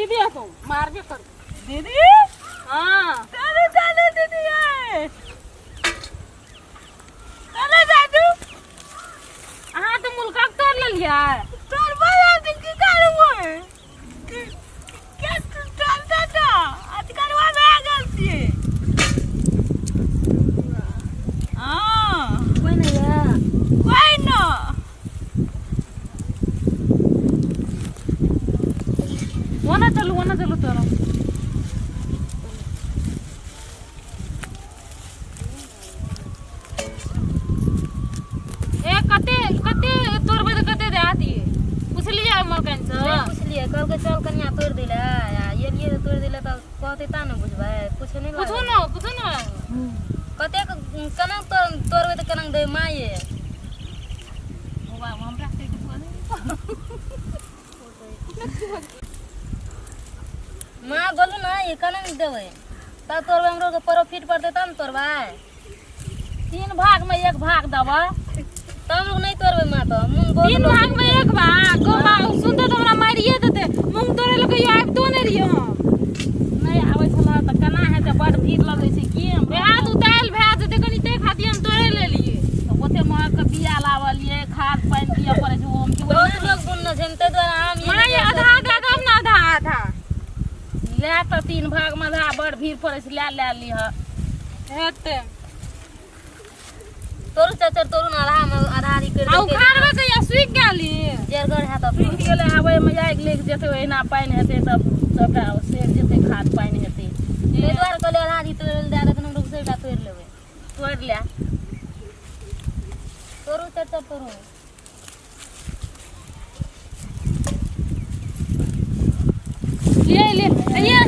दीदी हतो मारबे कर दीदी। हाँ। चलो चलो दीदी आए, चलो दादू। अहाँ तऽ मुलका के तोड़ लेलियै। तोर बया तऽ की करबै के के चलता तऽ अजकरवा भए गेल छियै। हाँ। कोई नहीं है। कोई न। ओना चलू, ओना चलू तोरा। ए कते कते तोड़बै तऽ कते दए दियै? पुछलियै मलकाइन से? नहि पुछलियै, कहलकै चल कनिया तोड़ि दै लए, आ एलियै तऽ तोड़ि दै लए तऽ कहतै ता ने बुझबै, पूछे नहि। पूछू ने, पूछू ने। कतेक केना तोड़बै तऽ केना देबै माये? हमरा माँ बोलू ने, ई केना देबै तब तोड़बै? हमरो के प्रॉफिट पड़तै तब ने तोड़बै। 3 भाग में 1 भाग देबै। तब लोग नहीं तोड़बै माँ, तऽ मूँग बहुत। 3 भाग में 1 भाग गो माँ, सुनते तऽ हमरा मारिए देतै। मूँग तोड़ै लए कहियो आबितो नहि रहियै हम। नहि आबै छलऽ तऽ केना हेतै? बड भीड़ लगै छै की? वएह तऽ उतायल भए जेतै कनि, ताहि खातिर हम तोड़े लेलियै। तऽ ओते महग के बिया लावलियै, खाद पानि दिअ पड़ै छै ओहोमे की। बहुत लोग बुनने छै ताहि दुआरे आम। माँ ये आधा आधा देब ने, आधा आधा। लए तऽ 3 भाग में आधा, बड़ भीड़ पड़ै छै, लए लए लिह। हेतै। तोड़ू चाचा, तोड़ू ने, आधा में आधा आधी करि। आ उखाड़बै कहिया? सुखि गेली। जरगर हैत। सुखि गेलै, आबै में आगि लागि जेतै। ओहिना पानि हेतै तब सबटा सड़ि जेतै, खाद पानि हेतै। ताहि दुआरे कहलियै आधा आधी तोड़ि लए दए देतै, हम सबटा तोड़ि लेबै। तोड़ि लए। तोड़ू चाचा, तोड़ू। ले ले ये।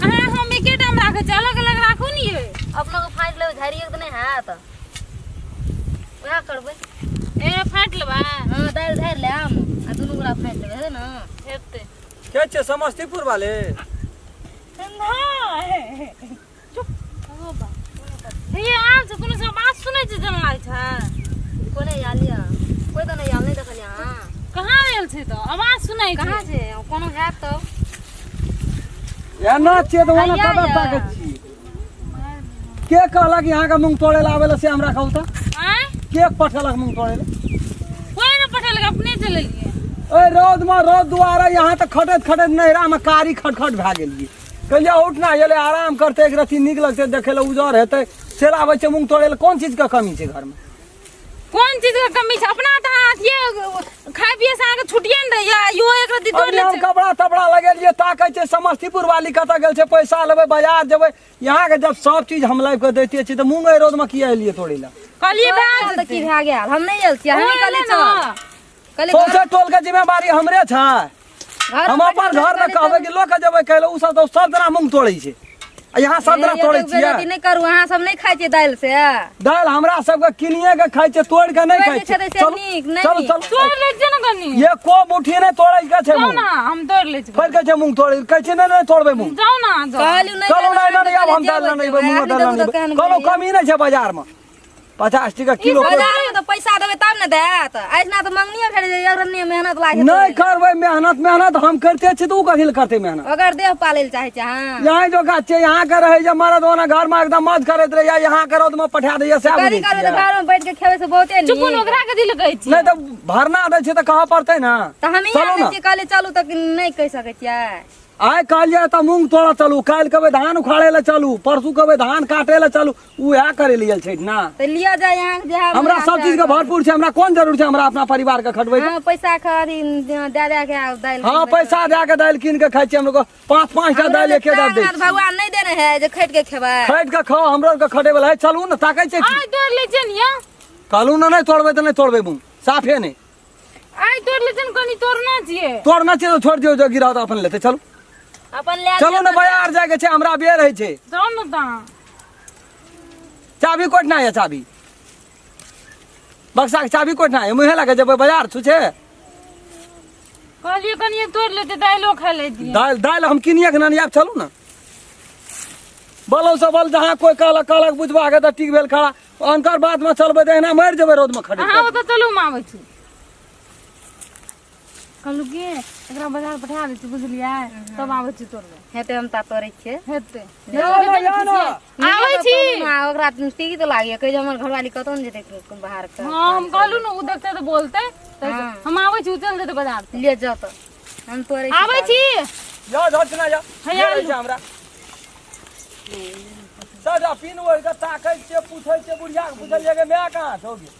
अहाँ हम एकेटा मे राखै छी, अलग अलग राखू ने ये। अपनो के फाँटि लेबै, झाड़िए के तऽ नहि हैत, वएह करबै। ए फाँटि लेबै। हँ, दालि झाड़ि लेब आ दुनू गोरा फाँटि लेबै, हेतै ने? हेतै। के छियै समस्तीपुर वाले? हे आयल छै, कोनो सब बात सुनै छै जेना लागै छै। कोने आयल यऽ? कोइ तऽ नहि आयल, नहि देखलियै अहाँ। कहाँ आयल छै तऽ आवाज सुनै छै। कहाँ छै? कोनो हैत तब। एना छियै तऽ ओना हैया कतऽ यऽ। ताकै छी? के कहलक यहाँ के मूंग तोड़े ला आबै ला से हमरा कहू तऽ? आँय? के पठेलक मूंग तोड़े ला? कोइ नहि पठेलक, अपने चलि एलियै। ओहि रौद में, रौद दुआरे यहाँ तऽ खटैत खटैत नैहरा में कारी खटखट भए गेलियै। कहलियै उठ ना एलै, आराम करतै, एक रत्ती नीक लगतै देखै लए, उजर हेतै। चलि आबै छै मूंग तोड़े लए। कोन चीज के कमी छै घरमे? कोन चीज के कमी छै? अपना तऽ अहाँ अथिये खाय पिए से अहाँके छुट्टिए ने दैया, इहो एक रत्ती तोड़ि अभी लै हम छै। कपड़ा तपड़ा लगेलियै, ताकै छै समस्तीपुर वाली कतऽ गेल छै, पैसा लेबै, बाजार जेबै। यहाँ के जब सब चीज हम लाबि कऽ दैते छी तऽ मूंग एहि रौद में किया एलियै तोड़ै लए? कहलियै भए तऽ जेतै। की भए गेल? हम नहि आयल छियै, ओ हम एलै कहलियै ने। चल, कहलियै। सौंसे टोल के जिम्मेवारी हमरे छै। घर हम अपन घर में कहबै कि लोक के जेबै कहै लए? ओ सब तऽ सब दिना मूंग तोड़ै छै आ यहाँ सब दिना तोड़ै छियै। बेइज्जती नहि करू। अहाँ सब नहि खाइ छियै दालि से? दालि हमरा सबके किनिए के खाइ छै, तोड़ि के नहि तोड़ि खाइ के खेतै छै। से चलू नीक, नहि चलू नीक। चलू। तोड़ि लै छियै ने कनि। एको मुट्ठी नहि तोड़ै के छै जाउ मूंग। ने, हम तोड़ि लै छी। फेर कहै छै मूंग तोड़ै, कहै छै नहि नहि तोड़बै मूंग। जाउ ने, जाउ। कहलियै नहि। चलू, नहि नहि, आब हम दालि नहि लेबै, मूंग दालि नहि लेबै। कोनो कमी नहि छै बाजार में, 50 टका किलो। बाजार में तऽ पैसा देबै तब ने देत, ऐसना तऽ मंगनिये भेट जाय। अरण्य मेहनत लागे। नहि करबै मेहनत? मेहनत हम करिते छी तऽ ओ कथी लए करतै मेहनत? ओकर देह पालै लए चाहै छै अहाँ। यहाँ जो गाछ छै, यहाँ के रहै जे मरद ओना घर में एकदम मौज करैत रहैया, यहाँ के रौद में पठा दैया, सएह करी बुझै करबै तऽ छियै? घर में बैठ के खेबै से बहुते चुपू ने। नीक। ओकरा कथी लए कहै छियै? नहि तऽ भरना दै छै तऽ कहऽ पड़तै ने। तऽ हम चलू ने। छियै, कहलियै चलू तऽ नहि कहि सकै छियै। आइ कहलियै तऽ मूंग तोड़ऽ चलू, काल्हि कहबै धान उखाड़े लए चलू, परसू कहबै धान काटे लए चलू। उएह करे लए गेल छै ना। तऽ लिअ जाय अहाँ जे हमरा सब चीज के भरपूर छै, हमरा कोन जरूर छै हमरा अपना परिवार के खटबै के? हँ, पैसा खरी दए दए के आ दालि। हँ, पैसा दए के दालि कीन के खाइ छियै। हमलोग 5 5 टा दालि एके दालि दै छियै। भगवान नहि देने है जे खटि के खेबै। खटि के खाओ, हमरो आरके खटे वाला है। चलू ने, ताकै छै की? आइ तोड़ि लै छियै ने यौ। कहलू ने नहि तोड़बै तऽ नहि तोड़बै मूंग, साफे नहि। आइ तोड़ि लै छियै ने कनि, तोड़ना छियै। तोड़ना छै तऽ छोड़ि दियौ, जो गिरत अपन लेतै। चलू। अपन लए। चलू ने, बाजार जायके छै हमरा, बेर होइ छै। जाउ ने तऽ। चाबी कोठना है? चाबी बक्सा के चाबी कोठना है? मुँहे लगे जेबै बाजार छुछे। कहलियै कनिये तोड़ि लेतै, दालिओ खा लैतियै। दालि दालि हम किनिए के नानी आब। चलू ने। बलो से बल जहाँ कोई कहलक कहलक बुझबा के तऽ ठीक भेल खड़ा। अनकर बात में चलबै तऽ एना मरि जेबै रौद में खड़े। अहाँ ओतऽ चलू, हम आबै छी। कहलहुँ कि एकरा बाजार पठा दै छी बुझलियै तब आबै छी तोड़बै हेतै हम ता तोड़ै छियै हेतै या ना, या ना। आबै छी आ ओकरा टीकी तो लागैए कहै जे हमर घरवाली कतौ ने जेतै बाहर के हँ हम कहलहुँ ने ओ देखतै तऽ बोलतै तऽ हम आबै छी ओ चलि जेतै बाजार ले जाओ तऽ हम तोड़ै छी आबै छी या झट ना या हैया ये रहै छै हमरा सदा पिन ओढ़ के ताकै छियै पूछै छियै बुढ़िया के पूछलियै गे माय कहाँ छौ गे?